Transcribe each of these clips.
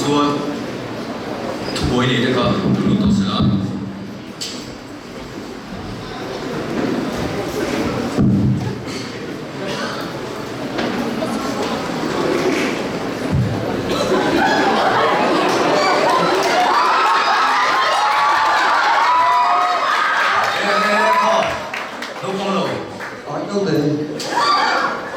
chuan thubuai nei te kha lo lut tawh sela. Naupang lo. Naute hi.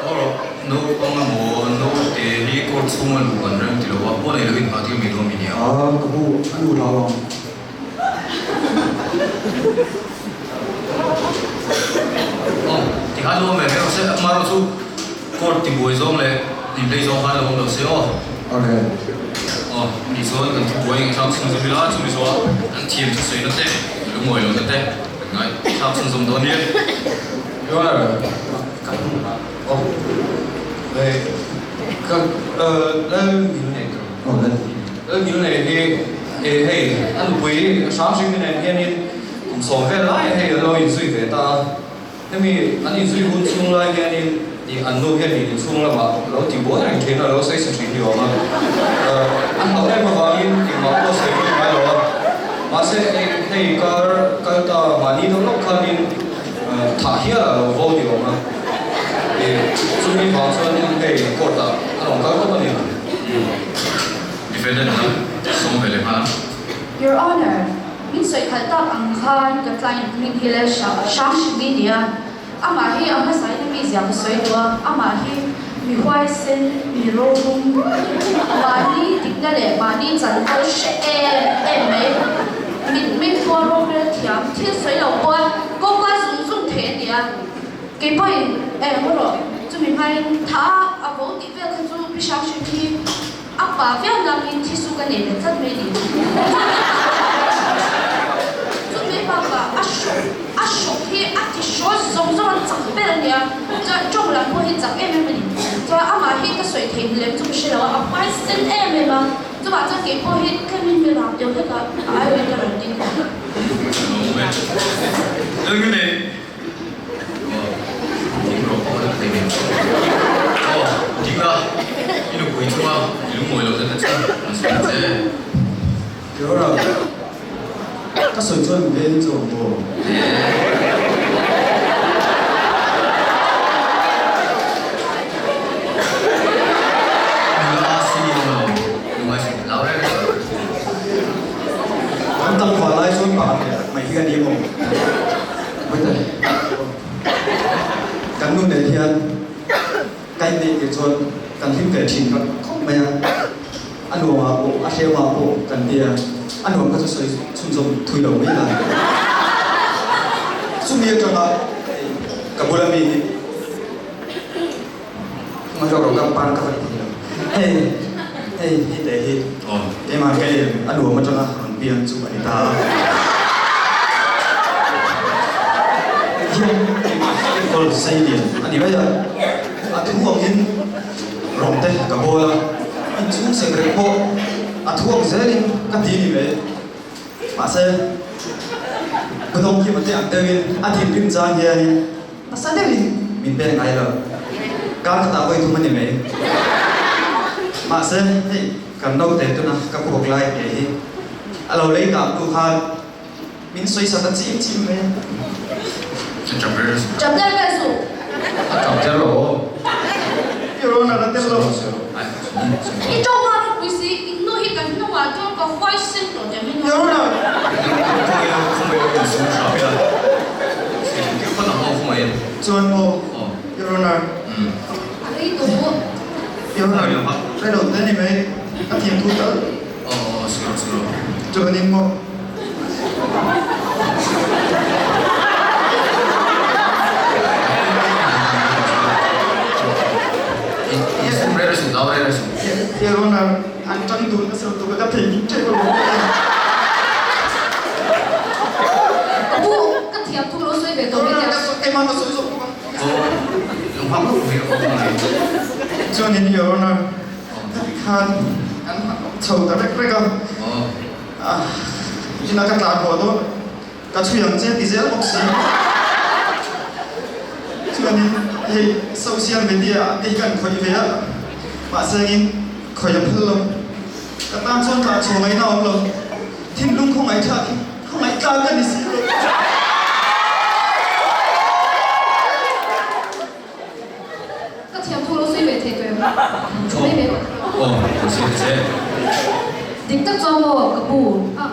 Aw rawh, naupang emaw naute hi court chhunga luh kan rem ti lo a, pawn ei loin nghah tir mai dawn mi nia. Ka pu, a nu hlau ang. Aw, tikhan lo awm ve mai rawh se, amaherawh chu court tibuai zawng leh inhlei zawng khan lo awm lo se aw. Awle. Aw, ni chuan kan thubuai ngaihthlak chhunzawm ila, chumi zawha an thiam chu sawina te, lungawi lohna te kan ngaihthlak chhunzawm dawn nia. Ka aw, ka lal ngil nei tur. Lal ngil nei hi hei a nupui Hranghrimi nen hianin kum sawm vel lai hei an lo inzui ve ta a, hemi an inzui hun chhung lai hianin ih an nu hian inchhung lamah lo ti buai reng thin a, lo sawi sa thin hi a awm a, an hlauh em avangin engmah pawh sawi reng ngai lo a, mahse hei kar kal ta mahni deuh lawk khanin Thah hial a lo vo ni awm a, chumi vang chuan hei court ah a rawn kal tawp a ni. Defendant a sawm ve leh nghal a. Your Honour, min sawi khalh tak ang khan ka client hming hi leh hrang hrim i nia. Amah hi a hmasain a mizia ka sawi duh a, amah hi mi huaisen, mi rorum, mahni dikna leh mahni chanvo hre em em mai. Mitmeng pawh rorel thiam, thil sawi lo pawh a kawngka zung zung thei a ni a. Kei pawhin eh maw rawh, chumi hmain tha a vo tih vel kha chu Pi Hranghrip hi a pa viau nangin thi su ka nei ve tlat mai ni. Chumi bakah a hrawk a hrawk hi a ti hrawl zawng zawng a chak ber a ni a, chuan tawng lam pawh hi chak em em a ni. Chuan amah hi ka sawi thei lem chu ka hre lo a, a huaisen em em a. Chuvah chuan kei pawh hi tlemin mi rang deuh hlek a, a aiawhin ka rawn ding a. Laura, Ka sawi chuan veng chu awm maw? Kan tlangval lai chuan pa leh mai hi ka ni maw? Kan nu nen hian ka inneih tir chuan kan hlim ve thin khawp mai a. A nuamah pawh, a hrehawmah pawh kan ti a, a nuam kha chu sawi chhunzawm thui lo mai la. Chumi atanga ka bula mi hi hma zawk lo ka pan ka va ti lo. Hei, hei hi teh hi keimah ka em a nuam atanga rawn piang chu a ni ta a. Hian keimah ka enkawl sei lian a ni mai a, a thu angin Rawng te ka bawl a, inchhung sek reng pawh a thuak zelin ka ti ni mai. Mahse, ka dawng khi mate ang deuhin a thinrim chang hianin nasa deuhin min pek ngai lo. Kar khatah vawi thum a ni mai. Mahse, hei kan naute tuna ka khuak lai te hi a lo lei kah hnu khan Min sawi sa ta chim chim mai a. Chap der vel su. A chap der lo aw. I rawn a la tel lo. I tawng a ropui si, in nu hi kan hnungah chuan ka huaisen tawh che min. I rawn a. Chuan maw i rawn a. A rei tawh. I rawn a. Rei lo te ni mai. A thiam thu tal. Chuanin maw? Your Honor, an ṭang dun a ser tuk a ka thei ning ṭep alawm. Ka pu, ka thiam thu lo sawi ve tawh mai teh. Keimah ka sawi zawk bawk a. Chuanin Your Honor, Khan an chho ta rek rek a, ina ka tlan haw dawn ka chhui ang che ti zel bawk si. Chuanin hei social media ah te hi kan khawih ve a, mahse engin khawih a phal lo. Ka tan chuan tlan chhuah ngaihna a awm lo. Thinlung khawngaihthlak hi khawngaihthlak ka ni si lo. Ka thiam thu lo sawi ve thei tawh em? Thu mai mai rawh. Aw, ka sawi ta che. Dik tak chuan maw ka pu? Ah,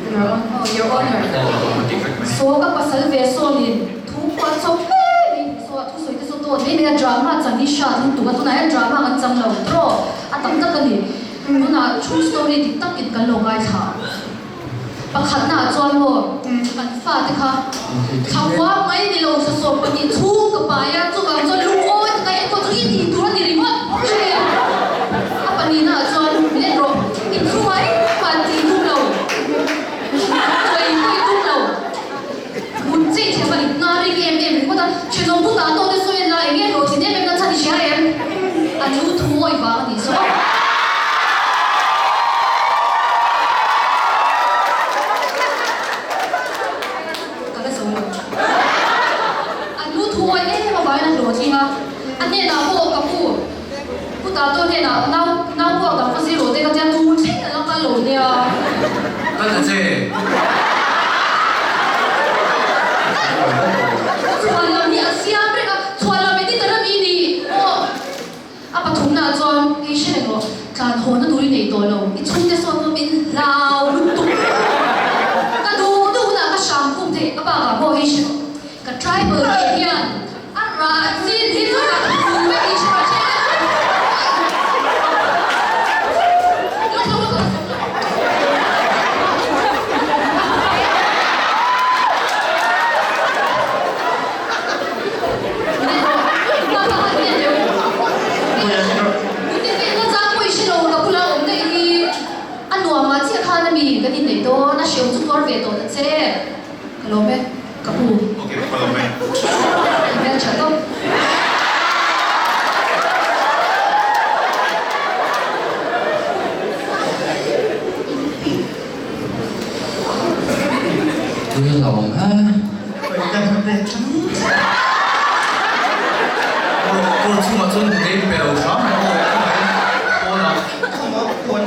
Your Honor, oh, Your Honor. Aw, ka dik vek mai. Saw ka pasal ve sawnin thu phuah chawp hle mai. Saw a thusawi te chu dawt mai mai a, drama chan hi hriat hun tuk a, tunah hian drama kan chang lo tawh a tam tak a ni. Tunah true story dik takin kan lo ngaithla. Pakhatna ah chuan maw kan fate kha thlakua mai ni lo thlasawm pahnih chhung ka pai a, chuvang chuan lungawi taka enkawl chu i tih tur a ni ringawt hria. A pahnihna ah chuan min en rawh, inchhungah engmah an tih tum lo, chawi pawh i tum lo, mun chei thiam a inhnar ring em em ringawt a, thenawm bulah tawh te sawi a la eng nge hlawhtlin em em na chhan i hria em? A nu thu ngawi vang a nih zawk. Ka la zo lo. A nu thu ngawi em avangin a hlawhtling a, a hnenah pawh ka pu, Pu Tato hnenah nau nau pawh ka va zir rawh te ka tia tun thleng a la kal lo nia. Kal ta che. Chhuan lam hi a siam reng a, chhuan lam editor a mi ni aw. A pathumna ah chuan hei hre reng rawh, tlan haw na tur i nei tawh lo, i chhungte sawn pawh min hlau lutuk. Ka duh duh hunah ka hram khum thei, a bakah pawh hei hre rawh, ka tribal ve hian a rah chin hi chu ka thu vek i hre rawh hre Lawk lawk lawk lawk. Tui a hlauhawm hle. Kawr chhungah chuan hnute in pe lo hram reng aw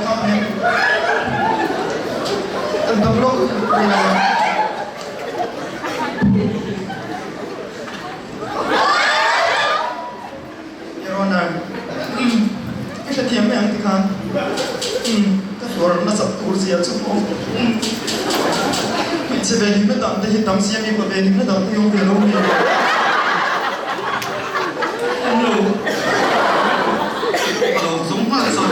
ka mai pawnah. Your Honor, i hrethiam mai ang tikhan ka hluar nasat tur zia chu maw. Hmeichhe ve hlimna dang te hi tam sia mipa ve hlimna dang te hi awm ve lo mi. Awm lo. Ka lo zawng nghal zawk.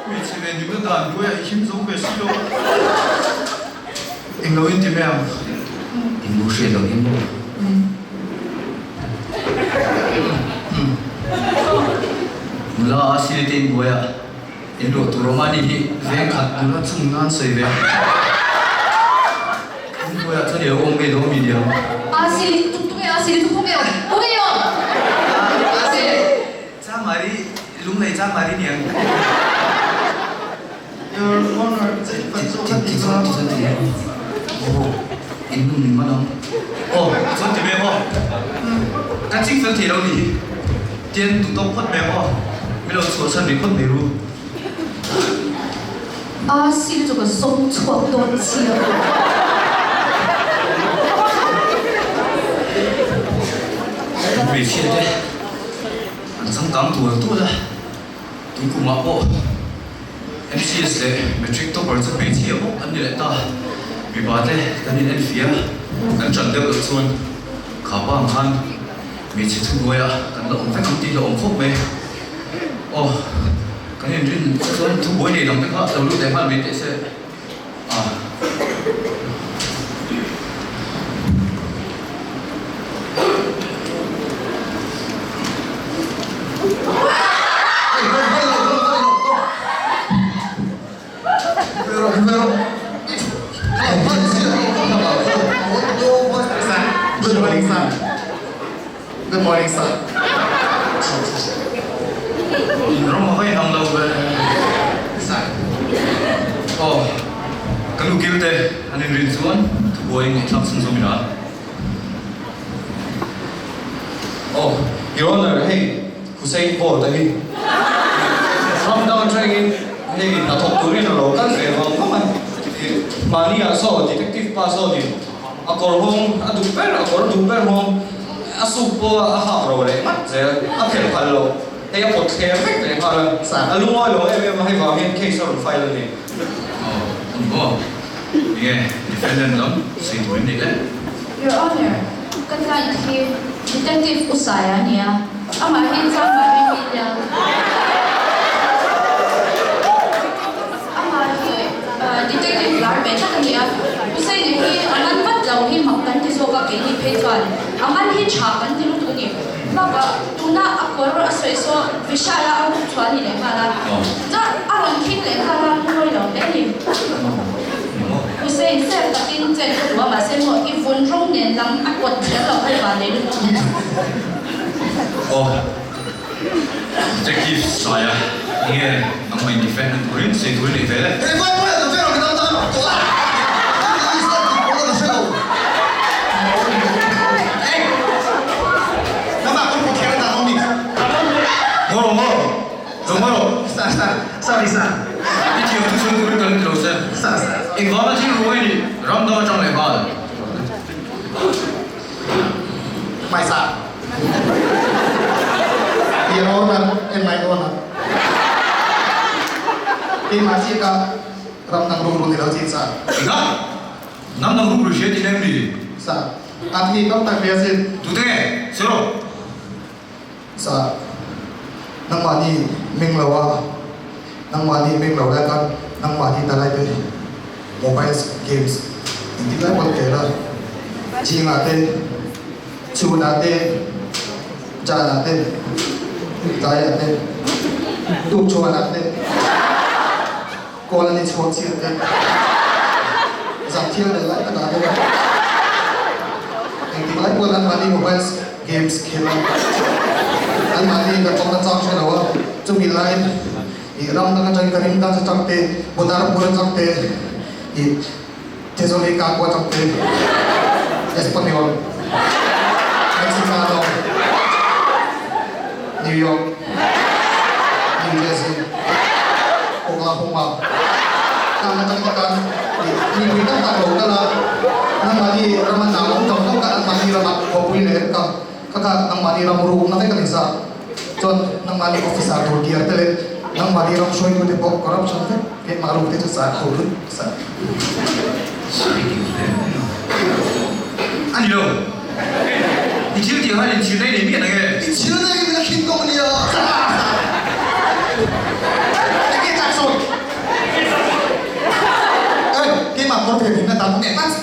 Hmeichhe ve hlimna dan buaiah i him zo ve si lo. Eng lo in ti mai ang. In lu hriat loh in maw? Nula a sir te in buai a, in luah tur awm a ni hi veng khat nula chung nan sawi ve. In buai ah chuan i lo awm ngei dawn mi niang. A sir tuk tuk e, a sir tuk tuk e, tuk e aw. Changmari, lunglei changmari niang. Your Honor, chei fan zawk a ti kha. In nu min man ang. Aw, chuan ti mek aw. Kan ching fel thei lo ni hi. Tian duh tawk phawt mek aw. Min lo chhuahsan rih phawt mai ru. A sir chu ka zawng chhuak dawn chiang. Hmeichhia te an changkang tual tual a. Tun kumah pawh MCS leh Matric topper chu hmeichhia bawk an ni leh ta. Mipa te kan in enfiah a, kan ṭan deuh loh chuan kha pa ang khan hmeichhe thuhnuaiah kan la awm vek ang tih la awm khawp mai. Aw, kan inrin chuan thubuai nei dang te kha lo lut leh nghal mai teh se. Ah. Good morning, sir. Good morning, sir. In rawng a va inang lo ve. Sir. Aw, ka nu kil te an inrin chuan thubuai ngaihthlak chhunzawm ila. Aw, Your Honor, hei Hussein Bolt a hi ram dang atangin hei hnathawk turin a lo kal ve vang vang a, mahni ah saw detective pa sawnin a kawr hawng a duh ber, a kawr duh ber hawng a suit pawh a hak ro leh ngat zel, a phelh phal lo, hei a pawt thler vek leh nghal a, a lungawi lo em em a, hei vang hian case a rawn file a ni. Aw, a ni maw? Enge defendant lam sawi tur in neih le? Your Honor, ka client hi Detective U Saia a ni a, amah hi Chamba Ringi nia. Amah hi Detective lar ve tak a ni a, U Saina hi a man vat lo hi mak kan ti zawk a, keini phei chuan a man hi tha kan ti lutuk a ni. Bakah tuna a kawr a sawi saw Vishal a a ruk chhuah a ni leh nghal a, chuan a rawn khing leh nghal a, lungawi lo hle a ni. Hussein, Fair takin chet ka duh a, mahse maw i vun rawng nen lam a kawt thiam lo kha i van nei lutuk. Aw, Detective Saia, enge nangmah in defend na turin sawi tur i nei ve le? Hei vai pawh hian kan fair ang midang tan a tawh a, kan Islam tih pawh la ka hre lo. Hey! Nangmah kawng pawh kher a dan awm ni? Ngaw rawh, ngaw rawh. Lo ngaw rawh. Sir, sir, sorry sir. I thiam chu sawi turin kan ti lo che. Sir, sir. Engvanga thil ruai ni ram dang atang leh nghal. Hmaisa. Your Honor and my Honor. Keimah chiah ka ram dang rukru ni lo chin sir. Enga? Hnam dang rukru hria tih em ni? Sir, a thi tam tak hria sin. Tute nge? Sawi rawh. Sir, nangmahni meng lo a, nangmahni meng lo lai khan nangmahni ta lai te mobile games engtik lai pawh tel a, zingah te, chhunah te, zanah te, tlaiah te, tukchhuanah te, kawl a ni chhuak chiah te, zan thial leh lai takah te engtik lai pawh nangmahni mobile Games khel a, anmahni ka tawng nachang hre lo a, chumi laiin ih ram dang atangin ka rim dang atang te, Budarpur atang te, ih Thessalonikaku atang te, Espanyol, Mexicano, New York, New Jersey, Oklahoma, tang atang te khan ih mipui tam tak lo kal a, nangmahni rama hna awm tam zawk khan anmahni ramah khawpui leh em ka kha kha nangmahni ram rukna vek a ni sa chuan nangmahni officer tur kiar te leh nangmahni ram hruaitu te pawh corruption vek keimah ruk te chu sa ho lut sa. A ni lo. I thil tih khan inchhirna i nei miah nang e. Inchhirna i min a khin tawh nia. Enge chak sawi? Ey, keimah kawr thei thin na tam nge tlat.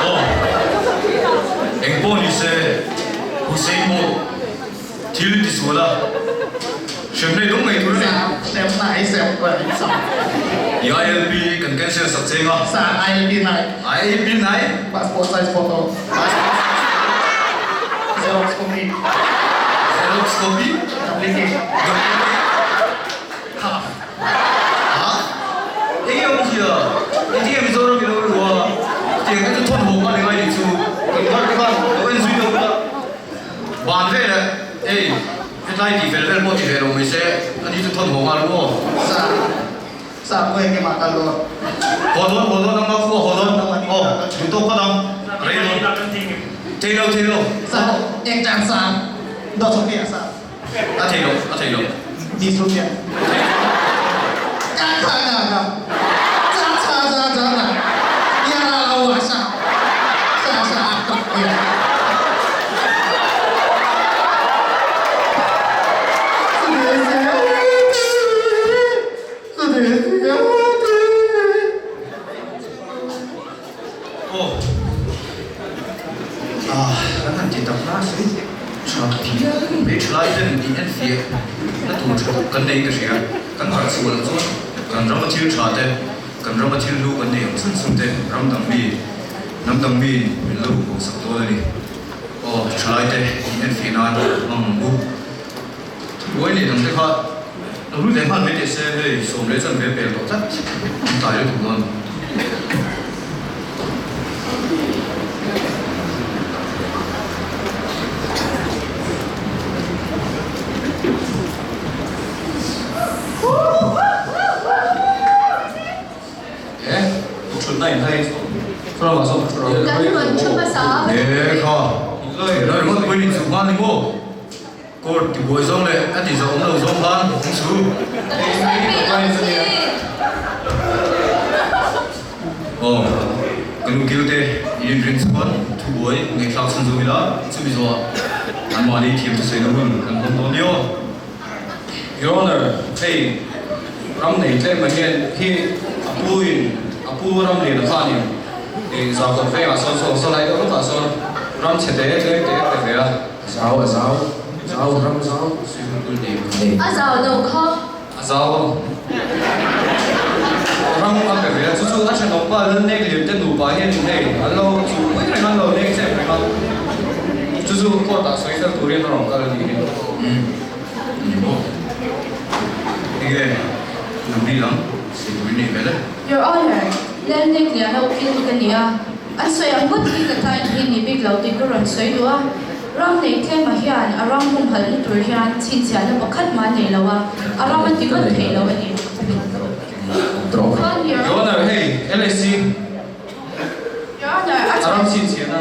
Aw, engpawh ni se, Hussein pawh Thil ti sual a, hremna i dawng ngei tur a ni. Hremna i sem ka ring sa. I ILP kan cancel sak cheng a. Sa ILP nai. ILP nai. Passport size photo. Passport size Xerox copy. Xerox copy. Duplicate. Duplicate. Half. Ha? Enge awm hria? Engtinge Mizoram i lo luh a? Tiang te chu thawn haw kha ni ngai nih chu. Kan bar te khan lo en zui deuh ula. Ban vel e, ei, hetlai tih fel vel pawh ti ve lo mai se, ani chu thawn haw nghal ru aw. Sa, sa pawh eng emaw kal dawn. Haw dawn, haw dawn, nangmah khua haw dawn, aw, duh tawk phawt ang, rei dawn. Thei lo, thei lo. Sa, eng tan sa, dawt chawp sa. A thei lo, a thei lo. Ni chu hian ka kha na na cha cha cha cha na ya la la wa sa sa sa a tak ya. Aw. Ah, kan han ti tak na si. Tha phian mai thalai ten in en fiah na tur tha tak kan nei ka hria. Kan harh chhuah loh chuan kan rama thil tha te, kan rama thil hlu kan nei ang chhun chhun te ram dang mi, hnam dang mi min lo hmuh sak dawn a ni. Aw, thalai te in en fiah nan hmang ang u. Thubuai leh dang te kha. Lo lut leh nghal mai teh se, hei sawm leh chan ve pel tawh tlat, an tlai lutuk dawn. E, thutna in hai saw lamah sawn thu rawh. Kan rawn thu hmasa a. E kha, loi ringawt pawhin in chhuk nghal ni maw? Court ti buai zawng leh a ti zawh awm lo zawng khan hawng chu. Aw, ka nu kil te i inrin chuan thu buai ngaihthlak chhun zawng ila chumi zawhah anmahni thiam thusawi na hun kan hmang dawn nia. Your Honour, hei ram nei tlem mai hian hi a pu in a pu ram lian a khanin i Zarkawt vengah sawn saw saw lai deuh lawkah sawn ram chhe te tlem te a pe ve a. Zau a zau, zau ram zau swimming pool nei kha. A zau lo kha. A zau ang. Ram a pe ve a, chu chu a thenawm pa Lalnek Lian te nupa hian in hei an lo chu pui reng a, an lo nek chep reng a, chu chu court ah sawi fel turin a rawn kal a nih hi. Umm ni maw? Enge Nupui lam sawi turin nei hmel e? Your Honour, Lalnek Lian a ukil ka ni a, An sawi ang ngawt hi ka client hi ni bik lo tih ka rawn sawi duh a, ram nei tlema hian a ram humhalhna tur hian chhinchhiahna pakhat mah nei lo a, a ram a ti ngawt thei lo a ni. Chuan Your Your Honour, hei LSC Your Honour, a a ram chhinchhiahna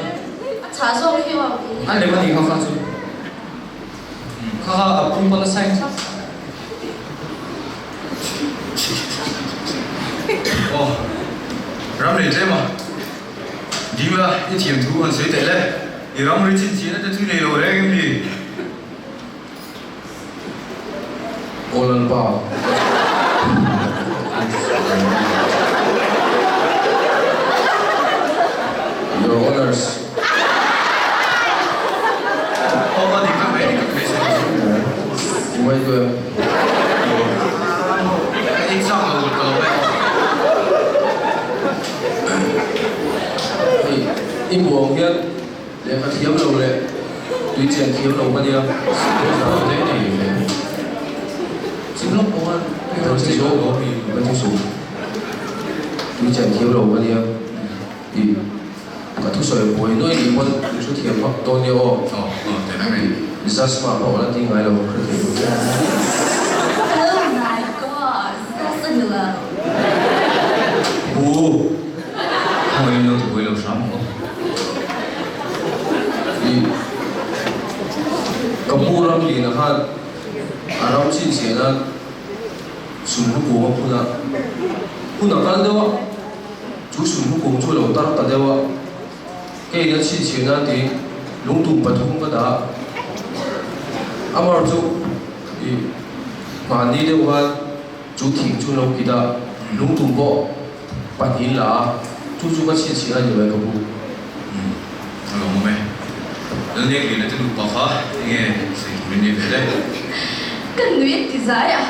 a chhah zawk hi aw. A lem a ni kha kha chu. Kha kha a pum pawn a sign thlap. Aw, ram nei tlem a, ding la i thiam thu han sawi teh le, i ram ri chhinchhiahna te chu nei lo reng em ni? Aw Lalpa. Your Honours. Aw, a dik vek mai, a dik vek mai sawi chu. Uai duh em? Ka ei chak lo ka lo e. Hei, i hmuh ang hian lehkha thiam lo leh tui chian thiam lo ka nia. Sikul te nei ve. Chim lawk pawh khan tui han chei lo lo mi. Ka thu suh. Tui chian thiam lo ka nia. I ka thusawi buai nuai nih pawn i thu thiam vak dawn nia aw. Aw, aw, teh reng mai. Zasma pawh la ti ngai lo hre thei lo che. Oh my God, that's a new level. Pu, khawngaih in lo ti buai lo hram ang aw. I ka pu ram lin a khan a ram chhinchhiah nan sumhlu kung a phun a, hun a kal deuh a. Chu sumhlu kung chu a lo tar ta deuh a, kei in a chhinchhiah nan tiin lungtum pathum ka dah a. Amar chu i hmanni deuh khan chu thing chu an lo kit a, lungtum pawh pahnih an la a, chu chu ka chhinchhiah a ni mai ka pu. Umm, a lawmawm e. Lalnek Liana te nupa kha enge sawi tur in nei ve le? Ka nui a ti zai a.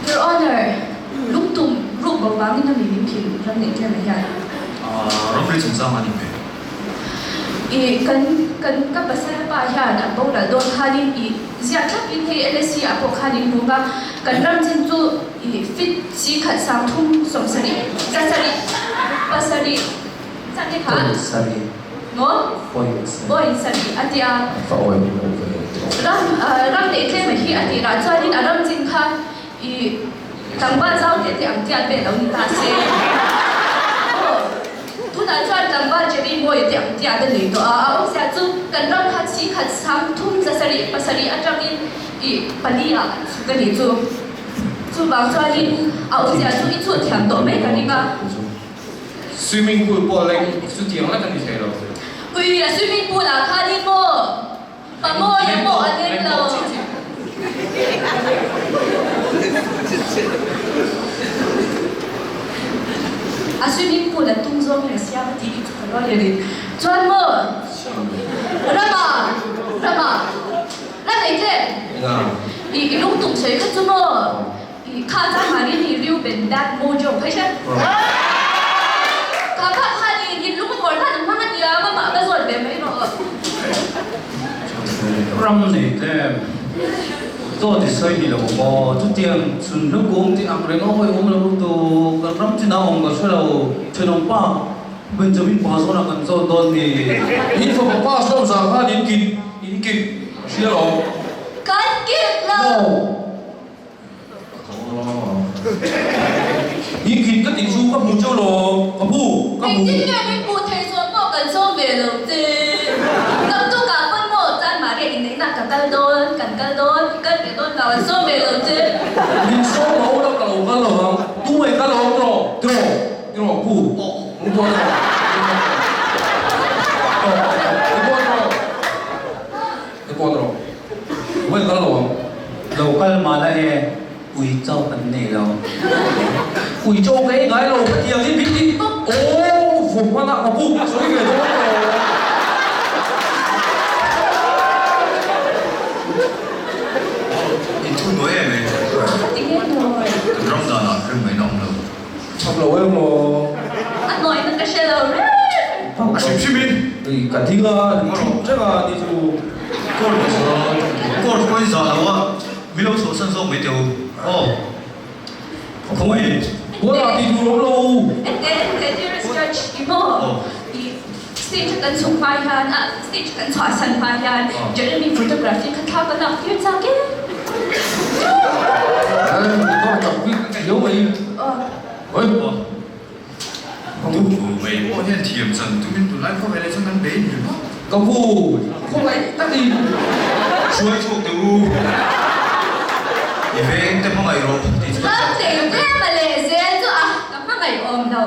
Your Honour, lungtum ruk bo vangin a mi min phil ram neih tlem ah hian. Aah, ramri chungchang a ni ve. I kan kan ka pasal pa hian a boral dawn khanin i ziah thlap in hei LSC ah pawh khan in hmu a, kan ram chin chu i fit si khat 30 70 pasarih pasarih chan te kha maw point sarih a tia. Ram ram neih tlem hi a tih rah chuanin a ram chin kha i tlangval zau teh teh ang tiat vel lo ni ta se. Aw, tunah chuan tlangval Jerry Mawi te ang tiat a nei tawh a, a awmzia chu kan ram kha chi khat 30 zasarih pasarih atangin i pali ah an chhuk a nih chu. Chuvang chuanin a awmzia chu i chhut thiam tawh mai ka ring a. Swimming pool pawh leng chutiang lek a ni thei lo. Ui, a swimming pool ah khan in maw? Pa mawi a pawh a leng lo. A swimming pool a tum zawng in a siam a tih hi chu ka lawyer in chuan maw? Rama, Rama, Ram ei che? I i lungtum sawi kha chu maw? I kha chang han in i Reuben that mojo phei hre. Kha kha khan i in lung a kawr hlan ang hmang a nia mama ka zawt ve mai rawh. Ram nei tlem. Dawt i sawi ni lo maw? Chutiang chhunhnu kung tih ang reng a awih awm lo lutuk, kan ram chinah awm ka hre lo, thenawmpa Benjamin pa zawnah kan zawt dawn ni. In fapa pa sawm zah khan in kit, in kit hria lo. Kan kit lo. In kit ka tih chu ka hmu cheu lo, ka hmu, ka hmu. Engtin nge min hmuh theih zawh pawh kan sawm ve lo che. Naktukah pawn maw chuan Maria inneihna ka kal dawn, kan kal dawn, i kal ve dawn lo, an sawm ve lo che. Min sawm lo la ka lo kal lo ang, tumah i kal lo ang tiraw, tiraw, tiraw pu, nung pawh tiraw, i pawh tiraw, i pawh tiraw, tumah i kal lo ang. Lo kal mah la e, ui chau kan nei lo. Ui chau ka ei ngai lo ka ti ang i bik i aw vawm hman ah ka pu ka sawi ve dawn lo. In thu nuai em e? Ti nge nawi? Kan ram dan ah rem ngaihna awm lo. Chhap lo em aw. A nawina ka hre lo reng. A hrim hrim in. Ui ka ding a, thut reng a ni chu. Court court pawhin zah lo a, min lo chhuahsan zawk mai teh u. Aw. Khawngaih. Bualah tih tur awm lo. Ente ente dearest judge i maw? I stage a kan chhuk hma hian a stage kan chhuahsan hma hian Jeremy photography kha thla ka lak tir chak e. Tu mai pawh hian thiam chan tumin tunlai khawvelah chuan kan bei ni maw? Ka pu, khawngaih takin hruai chhuak teh u. I veng te hmangaih rawh tih chu ka Ram nei tlem a leh zel chu a, ka hmangaih awm lo.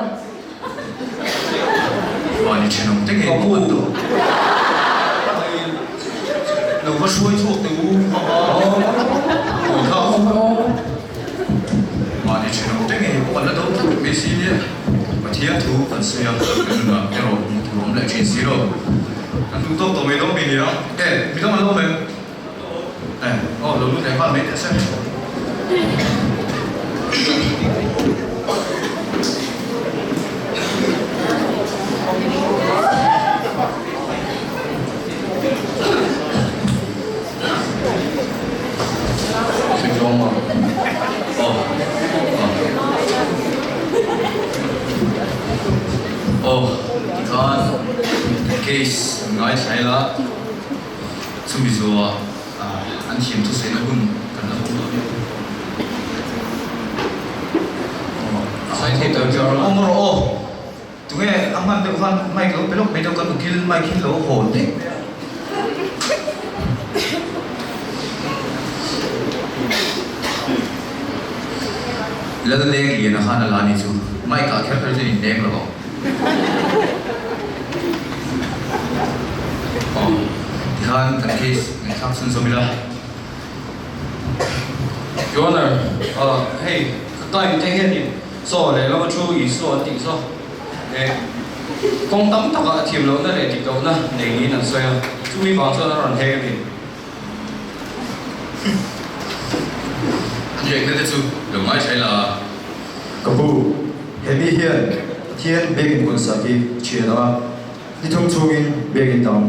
Mahni thenawm te ngei pawh an duh. Lo va hruai chhuak teh u. Mahni thenawm te ngei pawh an la do tlat mai si nia. Pathian thu kan sawi a, kan nunah erawh hmuh tur awm leh thin si lo. Kan duh tawk tawh mai dawn mi nia. E, midang an lo awm em? E, aw, lo lut leh nghal mai teh se. Aw tikhan case an ngaithla ila chumi zuah an thiam thusaihna hun kan la hawng dawn nia. Aw maw rawh aw. Tunge a hman deuh khan mic lo pe lawk mai deuh kan ukil mic hi lo hawn daih mai a. Lalneng lian a khan a la ni chu mic ah kher kher chuan in leng lo ang. Aw tikhan kan case ngaihthlak chhunzawm ila. Your Honor, hei ka client te hianin Saw lehlam a thu Isua an tih saw eh kawng tam takah a thiam lohna leh dik lohna nei niin an sawi a, chumi vang chuan a rawn hek a ni. An hekna te chu lo ngaithla ila a. Ka pu, he mi hian Pathian biakin kun sak hi thian a, ni thum chhungin biakin dang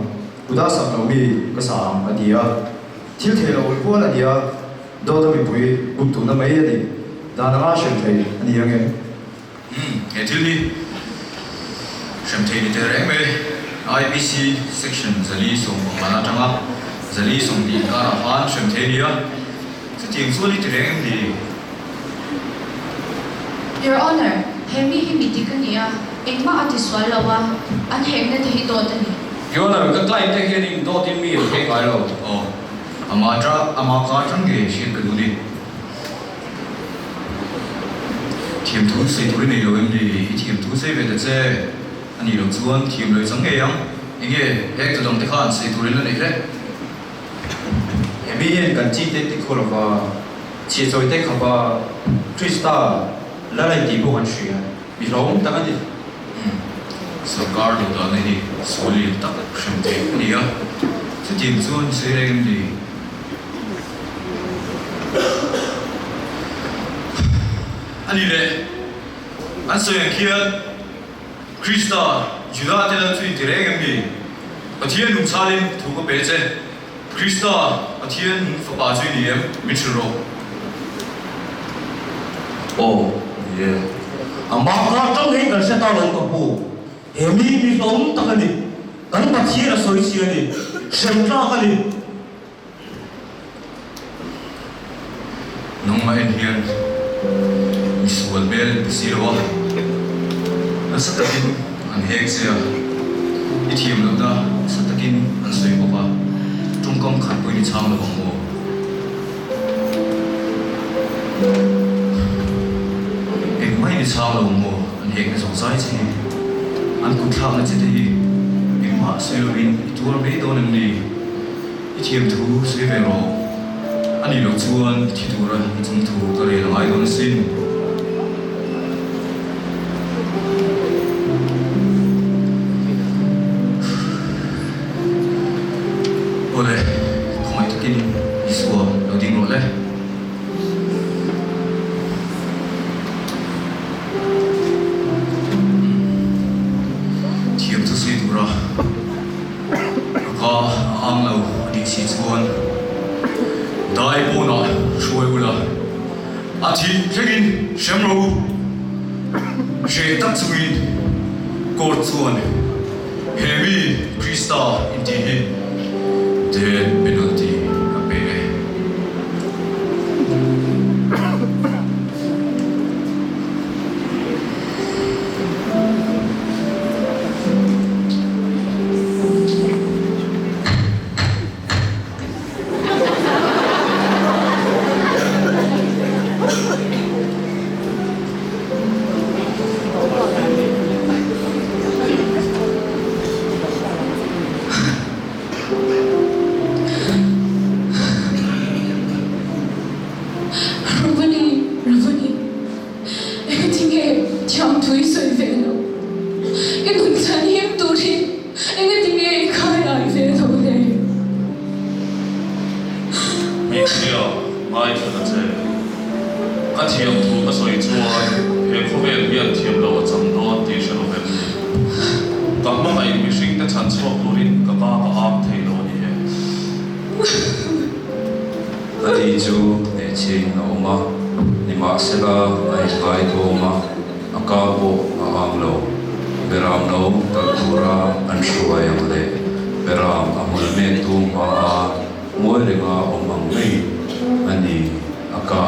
kuta sak lo mi ka sa ang a ti a, thil theih loh kual a ni a. Dawta mipui bum tuhna mai a ni. Dan anga hrem thei a ni ang em? Umm, he thil hi hrem thei ni teh reng mai. IPC section 450 atanga 420 inkarah khan hrem thei a ni a. Chutiang chuan i ti reng em ni? Your Honour, he mi hi mi dik a ni a, engmah a ti sual lo a, an hekna te hi dawt a ni. Your Honour, ka client te hianin dawtin mi an hek ngai lo. Aw. Ama ta, ama ka atang ngei hriat ka duh ni. Thiamthu sei tur i nei lo em ni? I thiamthu sei ve ta che. A nih loh chuan thiam lo i chang ngei ang. Enge heng tu dangte khan sei turin la neih le? Hemi hian kan chi te tikhaw lova chhiahchawi te khapa Krista la raih tih pawh kan hria. Mi hlawm tak a ni. Umm, sorkar duh dahna hi sual lian tak hrem theih a ni a, chutiang chuan sawi reng em ni? A ni le, an sawi ang khian Krista, Juda te lal chu inti reng em ni? Pathian nungchhalin thu ka pe che, Krista. Pathian nung Fapa chu i ni em? Min hrilh rawh. Aw, ni e. Amah kha tang hian kan hre ta lo ka pu. He mi mi hlawm tak a ni. Kan Pathian a sawi chi a ni. Hrem tlak a ni. Nangmah en hian misual hmel i si lo a, nasa takin an hek che a, i thiam lohna nasa takin an sawi bawk a, tawngkam khat pawhin i chhang lo ang maw? Engmah in i chhang lo ang maw? An hekna zawk zai che hi, an kutthlakna che te hi engmah sawi lovin i tuar mai dawn em ni? I thiam thu sawi ve rawh. A nih loh chuan thi tura i chung thu ka rel a ngai dawn asin. Awle, khawngaih takin Isua lo ding rawh le. Thiam chu sawi tura. Ka ka a ang lo a tih si chuan dai pawnah hruai ula, a thih thlengin hrem rawh u. Hreh tak chungin court chuan he mi Krista intih hi death penalty a pe e. Rabuni, Rabuni. Engtinge thiamthu i sawi ve loh? I nun chhan him turin engatinge i khai ai ve loh le? Hmeichhia, ngaithla ta che. Ka thiamthu ka sawi chuan he khawvel hian thiam loh a chang dawn tih hre lo em ni? Ka hmangaih mihringte chhan chhuak turin ka ka ka am thei lo a ni e. A ni chu hmeichhiain a awm a, nimahsela a inngaitlawm a, a ka pawh a ang lo. Beram no talh tura an hruai ang leh beram a hmul mektu hmaa ngawi renga awm ang mai a ni, a ka.